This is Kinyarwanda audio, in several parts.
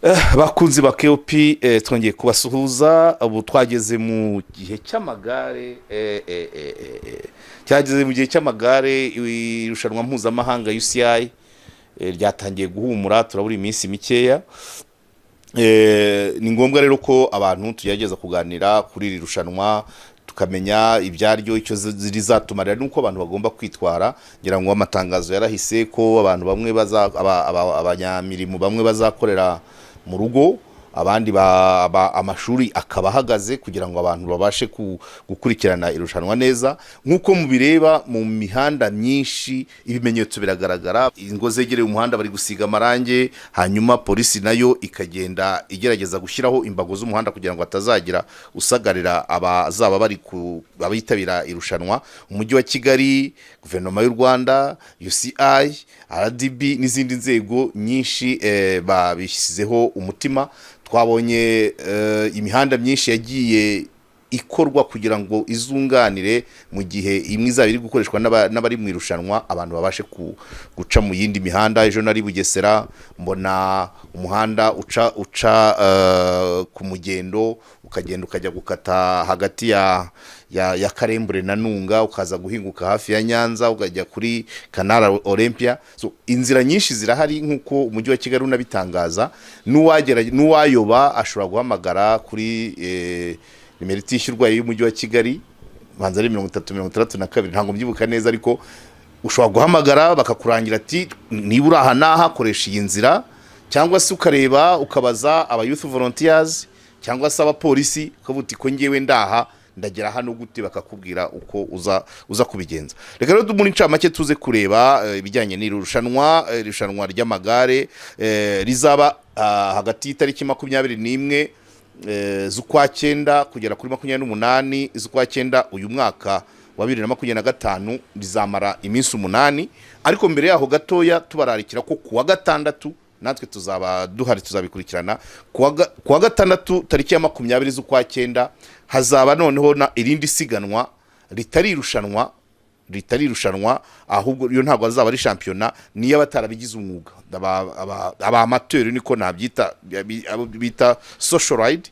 Bakunzi ba KOP, twongeye kubasuhuza. Ubu twageze mu gihe cy'amagare, cyageze mu gihe cy'amagare. Irushanwa mpuzamahanga UCI ryatangiye guhumura, turabura iminsi mikeya. Ni ngombwa rero ko abantu tugerageza kuganira kuri iri rushanwa, tukamenya ibyaryo, icyo rizatumarira nuko abantu bagomba kwitwara. Ngira ngo amatangazo yarahise ko abantu bamwe baza abanyamirimo bamwe bazakorera mu rugo, abandi amashuri akaba ahagaze kugira ngo abantu babashe gukurikirana irushanwa neza. Nk'uko mubireba mu mihanda myinshi, ibimenyetso biragaragara: ingo zegereye umuhanda bari gusiga amarangi, hanyuma polisi nayo ikagenda igerageza gushyiraho imbago z'umuhanda kugira ngo hatazagira usagarira abazaba bari ku abitabira irushanwa. Umujyi wa Kigali, Guverinoma y'u Rwanda, UCI, RDB n'izindi nzego nyinshi babishyizeho umutima. Twabonye imihanda myinshi yagiye ikorwa kugira ngo izunganire mu gihe imwe izaba iri gukoreshwa n'abari mu irushanwa, abantu babashe guca mu yindi mihanda. Ejo nari Bugesera, mbona umuhanda uca ku mugendo, ukagenda ukajya gukata hagati ya Karembure na Nunga, ukaza guhinguka hafi ya Nyanza, ukajya kuri Canal Olympia. So, inzira nyinshi zirahari nk'uko Umujyi wa Kigali unabitangaza. N'uwagera n'uwayoba ashobora guhamagara kuri nimero itishyurwa y'Umujyi wa Kigali, banza ari 30 62, ntabwo mbyibuka neza, ariko ushobora guhamagara bakakurangira ati: "Niba uri aha n'aha, koresha iyi nzira", cyangwa se ukareba ukabaza aba youth volunteers cyangwa se abapolisi, ukavuga uti: "Ko ngewe ndaha, ndagera hano gute?" Bakakubwira uko uza kubigenza. Reka rero muri ncamake tuze kureba ibijyanye n'iri rushanwa, irushanwa ry'amagare rizaba hagati y'itariki 21 z'ukwa cyenda kugera kuri 28 z'ukwa cyenda uyu mwaka wa 2025. Rizamara iminsi 8. Ariko mbere yaho gatoya, tubararikira ko kuwa gatandatu natwe tuzaba duhari, tuzabikurikirana. Kuwa gatandatu tariki ya 20 z'ukwa cyenda hazaba noneho na irindi siganwa ritari irushanwa, ahubwo iyo ntabwo azaba ari shampiyona, niyo abatarabigize umwuga, aba amateur niko nabyita, abo bita social ride,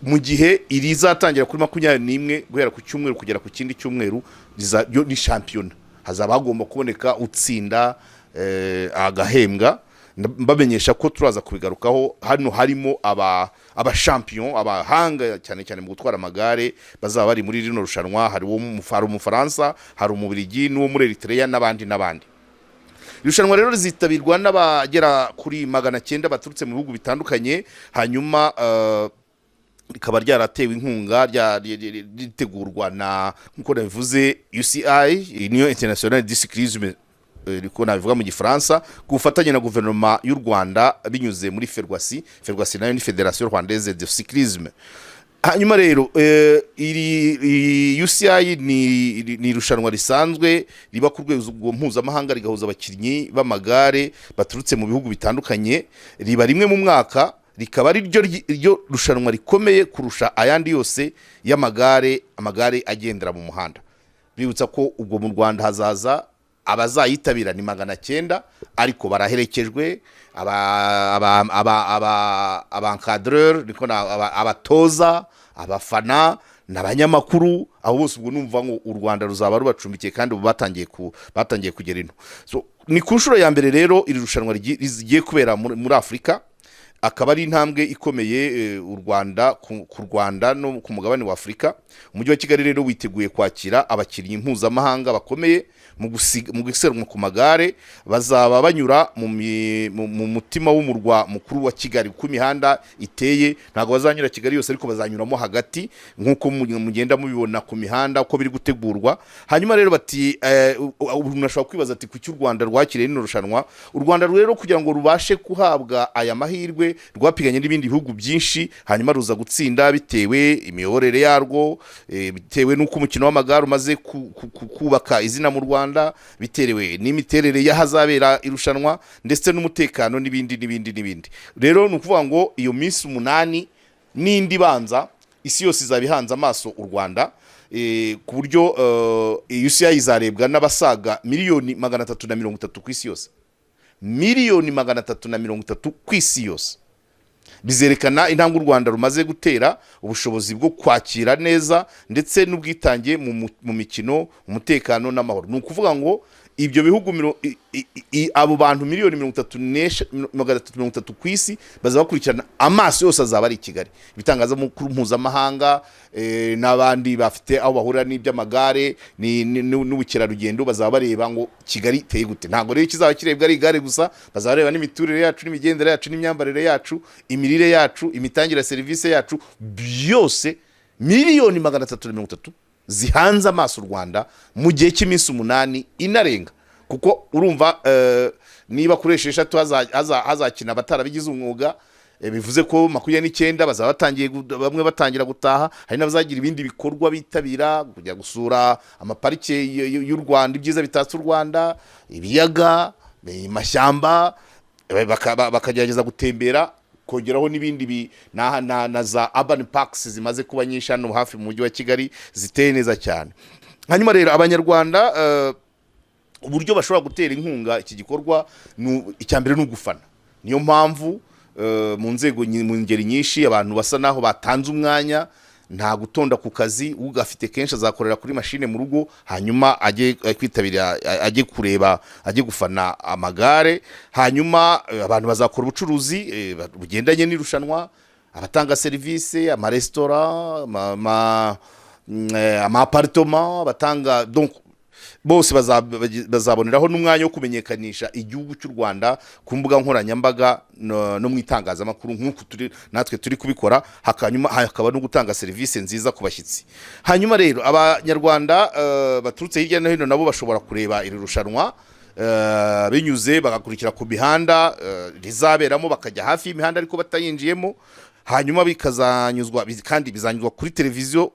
mu gihe iri izatangira kuri 21, guhera ku cyumweru kugera ku kindi cyumweru, yo ni shampiyona. Hazaba hagomba kuboneka utsinda agahembwa. Mbamenyesha ko turaza kubigarukaho hano. Harimo aba champion, abahanga cyane cyane mu gutwara amagare bazaba bari muri rino rushanwa. Hari Umufaransa, hari Umubirigi n'uwo muri Eritrea n'abandi n'abandi. Irushanwa rero rizitabirwa n'abagera kuri 900 baturutse mu bihugu bitandukanye, hanyuma rikaba ryaratewe inkunga, ritegurwa na, nk'uko nabivuze, UCI, niyo International du Cyclisme niko nabivuga mu Gifaransa, ku bufatanye na Guverinoma y'u Rwanda binyuze muri Ferwacy. Ferwacy nayo ni Fédération Rwandaise de Cyclisme. Hanyuma rero iri UCI ni irushanwa risanzwe riba ku rwego mpuzamahanga, rigahuza abakinnyi b'amagare baturutse mu bihugu bitandukanye. Riba rimwe mu mwaka, rikaba ari ryo rushanwa rikomeye kurusha ayandi yose y'amagare, amagare agendera mu muhanda. Bibutsa ko ubwo mu Rwanda hazaza abazayitabira ni 900, ariko baraherekejwe aba encadreur, niko abatoza, abafana n'abanyamakuru. Abo bose ubwo numva ngo u Rwanda ruzaba rubacumbikiye, kandi ubu batangiye kugera ino. So, ni ku nshuro ya mbere rero iri rushanwa rigiye kubera muri Afurika, akaba ari intambwe ikomeye u Rwanda ku Rwanda no ku mugabane wa Afurika. Umujyi wa Kigali rero witeguye kwakira abakinnyi mpuzamahanga bakomeye mu gusiganwa ku magare, bazaba banyura mu mutima w'umurwa mukuru wa Kigali. Uko imihanda iteye, ntabwo bazanyura Kigali yose, ariko bazanyuramo hagati nk'uko mugenda mubibona ku mihanda uko biri gutegurwa. Hanyuma rero bati umuntu ashobora kwibaza ati: "Kuki u Rwanda rwakiriye rino rushanwa?" U Rwanda rero, kugira ngo rubashe kuhabwa aya mahirwe, rwapiganye n'ibindi bihugu byinshi, hanyuma ruza gutsinda bitewe imiyoborere yarwo, bitewe n'uko umukino w'amagare umaze kubaka izina mu Rwanda, bitewe n'imiterere y'ahazabera irushanwa, ndetse n'umutekano n'ibindi n'ibindi n'ibindi. Rero ni ukuvuga ngo iyo minsi 8 n'indi ibanza, isi yose izaba ihanze amaso u Rwanda, ku buryo UCI izarebwa n'abasaga miliyoni 330 ku isi yose, miliyoni 330 ku isi yose. Bizerekana intambwe u Rwanda rumaze gutera, ubushobozi bwo kwakira neza ndetse n'ubwitange mu mikino, umutekano n'amahoro. Ni ukuvuga ngo ibyo bihugu abo bantu miliyoni 330 ku isi bazaba bakurikirana, amaso yose azaba ari i Kigali. Ibitangazamakuru mpuzamahanga n'abandi bafite aho bahurira n'iby'amagare n'ubukerarugendo bazaba bareba ngo Kigali iteye gute. Ntabwo rero ikizaba kirebwa ari igare gusa, bazaba bareba n'imiturire yacu, n'imigendere yacu, n'imyambarire yacu, imirire yacu, imitangire ya serivisi yacu, byose. Miliyoni 330 zihanze amaso u Rwanda mu gihe cy'iminsi 8 inarenga, kuko urumva niba kuri 6 hazakina abatarabigize umwuga, bivuze ko 29 bazaba batangiye bamwe batangira gutaha. Hari n'abazagira ibindi bikorwa bitabira, kujya gusura amaparike y'u Rwanda, ibyiza bitatse u Rwanda, ibiyaga, amashyamba, bakagerageza gutembera, kongeraho n'ibindi na za urban parks zimaze kuba nyinshi hano hafi mu mujyi wa Kigali, ziteye neza cyane. Hanyuma rero Abanyarwanda, uburyo bashobora gutera inkunga iki gikorwa, icya mbere ni ugufana. Niyo mpamvu mu nzego mu ngeri nyinshi abantu basa naho batanze umwanya, nta gutonda ku kazi. Ugafite kenshi azakorera kuri mashine mu rugo, hanyuma ajye kwitabira, ajye kureba, ajye gufana amagare. Hanyuma abantu bazakora ubucuruzi bugendanye n'irushanwa, abatanga serivisi, amaresitora, ama appartement batanga, donc bose bazaboneraho n'umwanya wo kumenyekanisha igihugu cy'u Rwanda ku mbuga nkoranyambaga no mu itangazamakuru, nk'uku turi natwe turi kubikora. Hakanyuma hakaba no gutanga serivisi nziza ku bashyitsi. Hanyuma rero Abanyarwanda baturutse hirya no hino nabo bashobora kureba iri rushanwa binyuze bagakurikira ku mihanda rizaberamo, bakajya hafi y'imihanda ariko batayinjiyemo. Hanyuma bikazanyuzwa kandi bizanyuzwa kuri televiziyo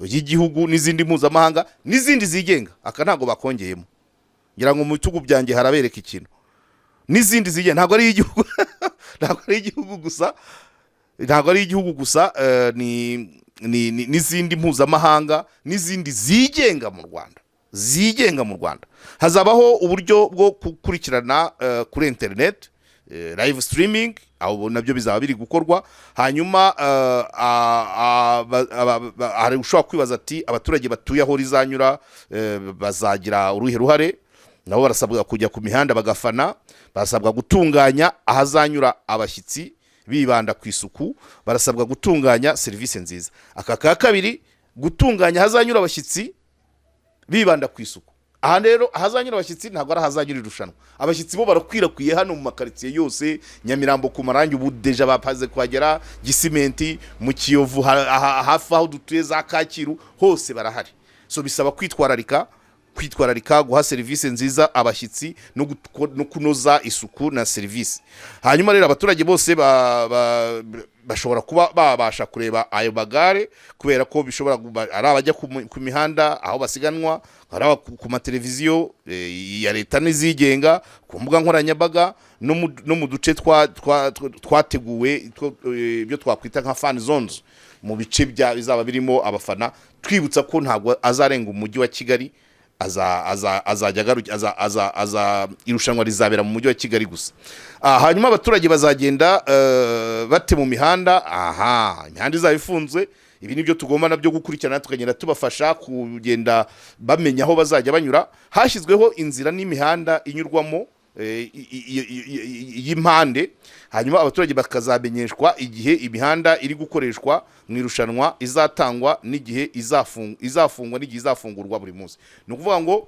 y'igihugu n'izindi mpuzamahanga n'izindi zigenga. Aka ntabwo bakongeyemo, ngira ngo mu bitugu byanjye harabereka ikintu. N'izindi zigenga, ntabwo ari igihugu, ntabwo ari igihugu gusa, ntabwo ari igihugu gusa, ni n'izindi mpuzamahanga n'izindi zigenga mu Rwanda, zigenga mu Rwanda. Hazabaho uburyo bwo gukurikirana kuri interineti, live streaming, aho nabyo bizaba biri gukorwa. Hanyuma hari ushobora kwibaza ati: "Abaturage batuye aho rizanyura bazagira uruhe ruhare?" Nabo barasabwa kujya ku mihanda bagafana, barasabwa gutunganya ahazanyura abashyitsi bibanda ku isuku, barasabwa gutunganya serivisi nziza. Aka ka kabiri, gutunganya ahazanyura abashyitsi bibanda ku isuku. Aha rero ahazanyura abashyitsi ntabwo ari ahazanyura irushanwa. Abashyitsi bo barakwirakwiye hano mu makaritsiye yose, Nyamirambo ku Marangi ubu déjà bapaze kuhagera, Gisimenti, mu Kiyovu, hafi aho dutuye za Kacyiru, hose barahari. So bisaba kwitwararika, kwitwararika, guha serivisi nziza abashyitsi no kunoza isuku na serivisi. Hanyuma rero abaturage bose bashobora kuba babasha kureba ayo magare, kubera ko bishobora ari abajya ku mihanda aho basiganwa, ari aba ku mateleviziyo ya leta n'izigenga, ku mbuga nkoranyambaga, no mu duce twateguwe, ibyo twakwita nka fan zones, mu bice bizaba birimo abafana. Twibutsa ko ntabwo azarenga umujyi wa Kigali, aza aza azajya agaruka aza aza aza irushanwa rizabera mu mujyi wa Kigali gusa. Hanyuma abaturage bazagenda bate mu mihanda? Aha imihanda izaba ifunzwe. Ibi nibyo tugomba nabyo gukurikirana, tukagenda tubafasha kugenda bamenya aho bazajya banyura. Hashyizweho inzira n'imihanda inyurwamo y'impande. Hanyuma abaturage bakazamenyeshwa igihe imihanda iri gukoreshwa mu irushanwa izatangwa n'igihe izafungwa n'igihe izafungurwa buri munsi. Ni ukuvuga ngo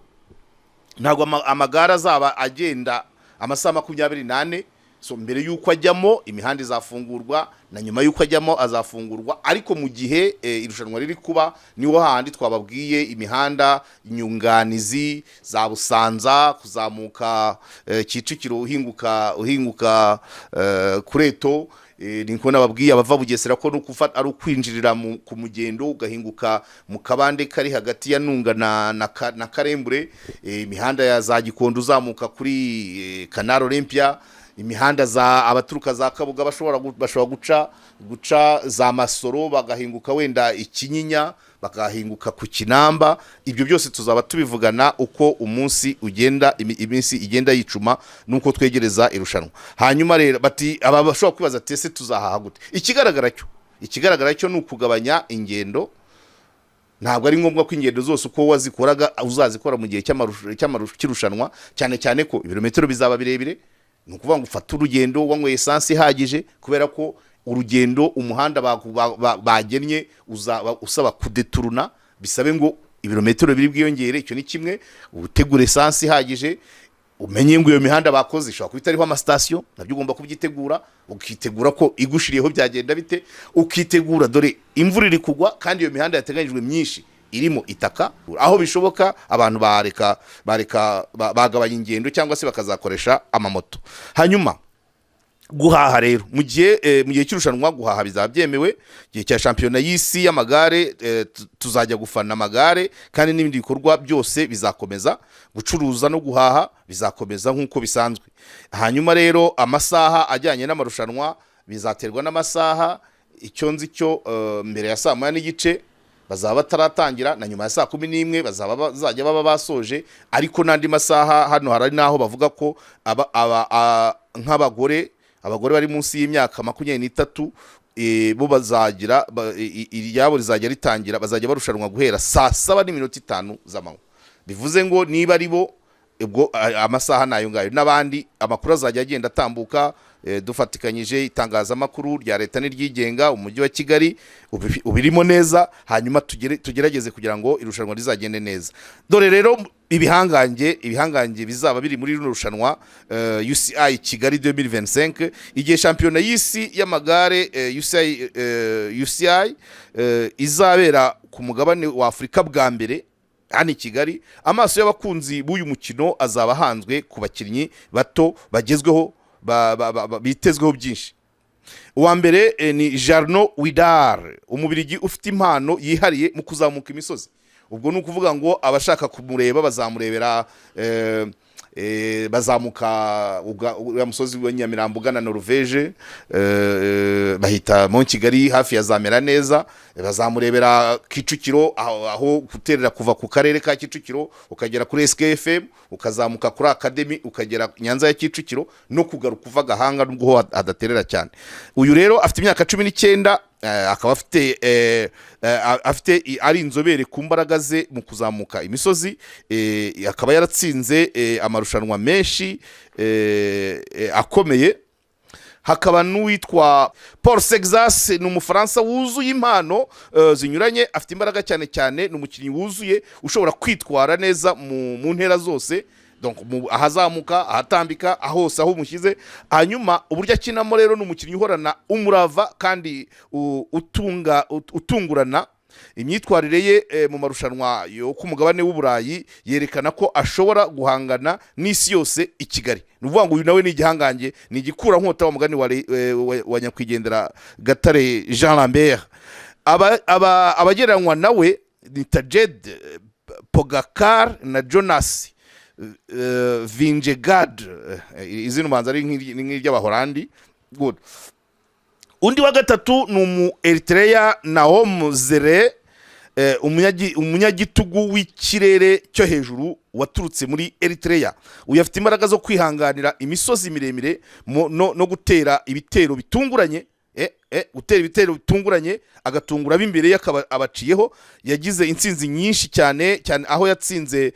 ntabwo amagare azaba agenda amasaha 24. So mbere y'uko ajyamo imihanda izafungurwa, na nyuma y'uko ajyamo azafungurwa. Ariko mu gihe irushanwa riri kuba, niho hahandi twababwiye imihanda inyunganizi za Busanza kuzamuka Kicukiro, uhinguka Kureto, niko nababwiye abava Bugesera ko nuko ari ukwinjirira ku mugendo, ugahinguka mu kabande kari hagati ya Nunga na Karembure, imihanda ya za Gikondo uzamuka kuri Canal Olympia. Imihanda za abaturuka za Kabuga bashobora guca za Masoro, bagahinguka wenda Ikinyinya, bagahinguka ku Kinamba. Ibyo byose tuzaba tubivugana uko umunsi ugenda, iminsi igenda yicuma nuko twegereza irushanwa. Hanyuma rero bati aba bashobora kwibaza ati: "Ese tuzahaha gute?" Ikigaragara cyo ni ukugabanya ingendo. Ntabwo ari ngombwa ko ingendo zose uko wazikoraga uzazikora mu gihe cy'irushanwa, cyane cyane ko ibirometero bizaba birebire. Ni ukuvuga ngo ufate urugendo wanyweye esansi ihagije, kubera ko urugendo umuhanda bagennye uzaba usaba kudeturuna, bisabe ngo ibirometero biri bwiyongere. Icyo ni kimwe. Utegura esansi ihagije, umenye ngo iyo mihanda bakoze ishobora kuba itariho amasitasiyo, nabyo ugomba kubyitegura, ukitegura ko igushiriyeho byagenda bite, ukitegura dore imvura iri kugwa kandi iyo mihanda yateganyijwe myinshi irimo itaka. Aho bishoboka abantu bareka bagabanya ingendo cyangwa se bakazakoresha amamoto. Hanyuma guhaha rero mu gihe cy'irushanwa, guhaha bizaba byemewe. Igihe cya shampiyona y'isi y'amagare, tuzajya gufana amagare kandi n'ibindi bikorwa byose bizakomeza. Gucuruza no guhaha bizakomeza nk'uko bisanzwe. Hanyuma rero amasaha ajyanye n'amarushanwa bizaterwa n'amasaha. Icyo nzi cyo, mbere ya saa 1:30 bazaba bataratangira, na nyuma ya saa 11 bazaba bazajya baba basoje. Ariko n'andi masaha hano hari n'aho bavuga ko nk'abagore, abagore bari munsi y'imyaka 23, bo bazagira iryabo rizajya ritangira, bazajya barushanwa guhera saa 7:05 z'amanywa. Bivuze ngo niba ari bo ubwo amasaha ni ayo ngayo. N'abandi amakuru azajya agenda atambuka, dufatikanyije itangazamakuru rya leta n'iryigenga, Umujyi wa Kigali ubirimo neza. Hanyuma tugerageze kugira ngo irushanwa rizagende neza. Dore rero ibihangange bizaba biri muri rino rushanwa, UCI Kigali 2025. Igihe shampiyona y'isi y'amagare, UCI, UCI izabera ku mugabane wa Afurika bwa mbere hano i Kigali, amaso y'abakunzi b'uyu mukino azaba ahanzwe ku bakinnyi bato bagezweho bitezweho byinshi. Uwa mbere ni Jarno Widar, Umubirigi ufite impano yihariye mu kuzamuka imisozi. Ubwo ni ukuvuga ngo abashaka kumureba bazamurebera bazamuka uriya musozi wa Nyamirambo ugana Norvege, bahita Mont Kigali, hafi ya za Meraneza. Bazamurebera Kicukiro, aho guterera kuva ku karere ka Kicukiro ukagera kuri SKFM, ukazamuka kuri Academy, ukagera Nyanza ya Kicukiro, no kugaruka uva Gahanga, nubwo ho hadaterera cyane. Uyu rero afite imyaka 19, akaba afite ari inzobere ku mbaraga ze mu kuzamuka imisozi, akaba yaratsinze amarushanwa menshi akomeye. Hakaba n'uwitwa Paul Sexas, ni Umufaransa wuzuye impano zinyuranye. Afite imbaraga cyane cyane, ni umukinnyi wuzuye ushobora kwitwara neza mu ntera zose, donc ahazamuka, ahatambika, hose aho umushyize. Hanyuma uburyo akinamo rero, ni umukinnyi uhorana umurava kandi utungurana. Imyitwarire ye mu marushanwa yo ku mugabane w'Uburayi yerekana ko ashobora guhangana n'isi yose i Kigali. Ni ukuvuga ngo uyu nawe ni igihangange, ni igikurankota wa mugani wa nyakwigendera Gatare Jean Lambert. Abagereranywa nawe ni Tadej Pogacar na Jonas Vingegaard. Izina ubanza ari nk'iry'Abahorandi. Good. Undi wa gatatu ni umu Eritrea Nahom Zere, umunyagitugu w'ikirere cyo hejuru waturutse muri Eritrea. Uyu afite imbaraga zo kwihanganira imisozi miremire no gutera ibitero bitunguranye, gutera ibitero bitunguranye, agatungura ab'imbere ye akaba abaciyeho. Yagize intsinzi nyinshi cyane cyane aho yatsinze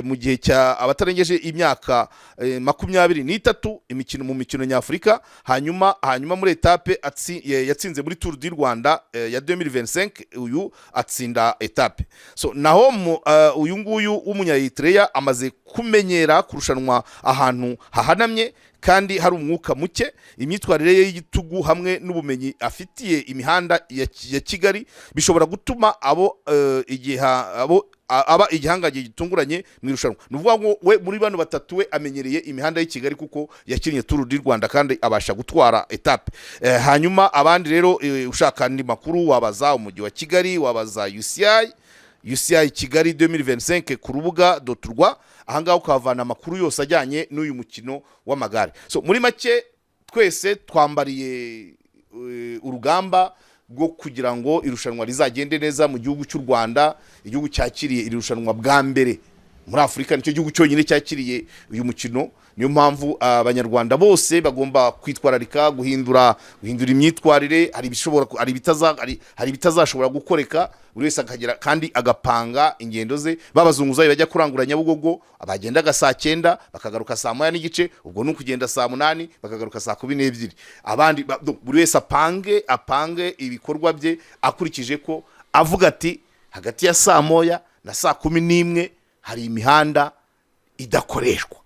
mu gihe cya abatarengeje imyaka 23 imikino mu mikino nyafurika. Hanyuma muri étape yatsinze muri Tour du Rwanda ya 2025, uyu atsinda étape. So naho uyu nguyu w'Umunya-Eritrea amaze kumenyera kurushanwa ahantu hahanamye kandi hari umwuka muke. Imyitwarire ye y'igitugu hamwe n'ubumenyi afitiye imihanda ya Kigali bishobora gutuma abo igihe abo aba igihangange gitunguranye mu irushanwa. Ni ukuvuga ngo we muri bano batatu we amenyereye imihanda y'i Kigali kuko yakinnye Tour du Rwanda kandi abasha gutwara étape. Hanyuma abandi rero, ushaka andi makuru wabaza Umujyi wa Kigali, wabaza UCI, UCI Kigali 2025 ku rubuga .rwa. Ahangaha ukahavana amakuru yose ajyanye n'uyu mukino w'amagare. So muri make, twese twambariye urugamba rwo kugira ngo irushanwa rizagende neza mu gihugu cy'u Rwanda, igihugu cyakiriye iri rushanwa bwa mbere muri Afurika. Nicyo gihugu cyonyine cyakiriye uyu mukino. Niyo mpamvu Abanyarwanda bose bagomba kwitwararika, guhindura imyitwarire. Hari ibishobora hari ibitaza hari, hari ibitazashobora gukoreka. Buri wese akagera kandi agapanga ingendo ze. Babazunguzayi bajya kurangura Nyabugogo, bagendaga saa 9 bakagaruka saa 1:30, ubwo ni ukugenda saa 8 bakagaruka saa 12. Abandi buri wese apange ibikorwa bye akurikije ko avuga ati: "Hagati ya saa 1 na saa 11 hari imihanda idakoreshwa."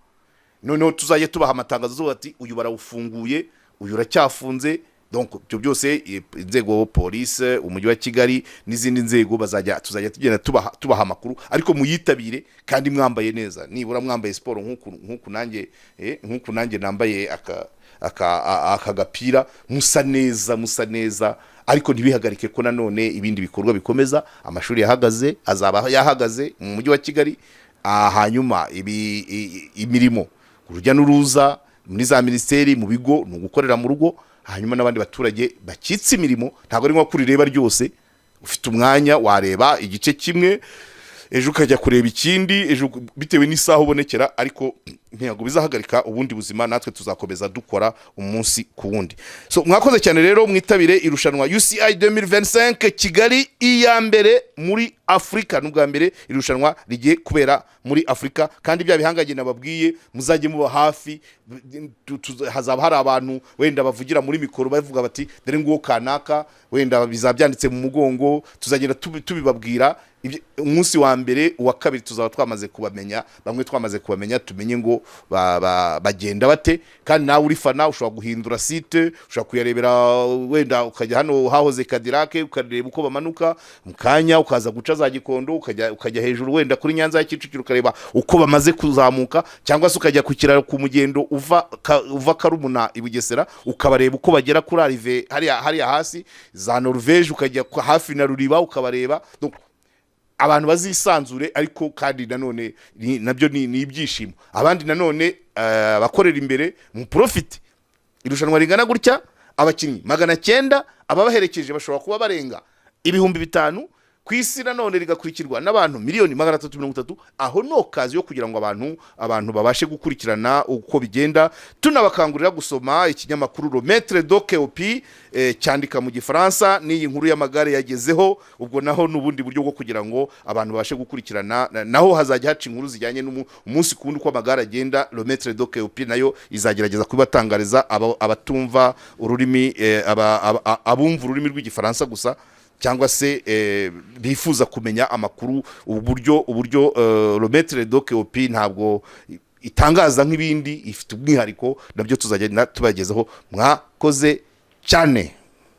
Noneho tuzajya tubaha amatangazo tuvuga ati: "Uyu barawufunguye, uyu uracyafunze." Donc ibyo byose, inzego, polisi, Umujyi wa Kigali n'izindi nzego, tuzajya tugenda tubaha amakuru. Ariko muyitabire kandi mwambaye neza, nibura mwambaye siporo nk'uku nanjye nambaye aka gapira, musa neza, musa neza. Ariko ntibihagarike ko nanone ibindi bikorwa bikomeza. Amashuri yahagaze, azaba yahagaze mu Mujyi wa Kigali. Hanyuma imirimo, urujya n'uruza muri za minisiteri, mu bigo, ni ugukorera mu rugo. Hanyuma n'abandi baturage bakitse imirimo, ntabwo ari nko kurireba ryose. Ufite umwanya wareba igice kimwe, ejo ukajya kureba ikindi, ejo bitewe n'isaha ubonekera. Ariko ntabwo bizahagarika ubundi buzima, natwe tuzakomeza dukora umunsi ku wundi. So mwakoze cyane rero, mwitabire irushanwa UCI 2025 Kigali, iya mbere muri Afurika. N'ubwa mbere irushanwa rigiye kubera muri Afurika. Kandi bya bihangange nababwiye, muzajye muba hafi. Hazaba hari abantu wenda bavugira muri mikoro bavuga bati: "Dore nguwo kanaka." Wenda bizaba byanditse mu mugongo, tuzagenda tubibabwira. Umunsi wa mbere, uwa kabiri, tuzaba twamaze kubamenya bamwe, twamaze kubamenya, tumenye ngo bagenda bate. Kandi nawe uri fana ushobora guhindura site, ushobora kuyarebera wenda ukajya hano hahoze Cadillac, ukareba uko bamanuka mu kanya, ukaza guca za Gikondo, ukajya hejuru wenda kuri Nyanza ya Kicukiro, ukareba uko bamaze kuzamuka, cyangwa se ukajya ku kiraro ku mugendo uva Karumuna i Bugesera, ukabareba uko bagera kuri arrivée hariya hasi za Norvege, ukajya hafi na Ruriba ukabareba. Donc, abantu bazisanzure. Ariko kandi nanone nabyo ni ibyishimo. Abandi nanone, abakorera imbere mu profit, irushanwa rigana gutya, abakinnyi 900, ababaherekeje bashobora kuba barenga 5000 ku isi, nanone rigakurikirwa n'abantu miliyoni 330. Aho ni occasion yo kugira ngo abantu babashe gukurikirana uko bigenda. Tunabakangurira gusoma ikinyamakuru Le Maître Dokeopi, cyandika mu Gifaransa, n'iyi nkuru y'amagare yagezeho. Ubwo naho ni ubundi buryo bwo kugira ngo abantu babashe gukurikirana. Naho hazajya haca inkuru zijyanye n'umunsi ku wundi uko amagare agenda. Le Maître Dokeopi nayo izagerageza kubibatangariza, abatumva ururimi, abumva ururimi rw'Igifaransa gusa, cyangwa se bifuza kumenya amakuru. Uburyo Le Maître Dokeopi ntabwo itangaza nk'ibindi, ifite umwihariko, nabyo tuzagenda tubagezaho. Mwakoze cyane.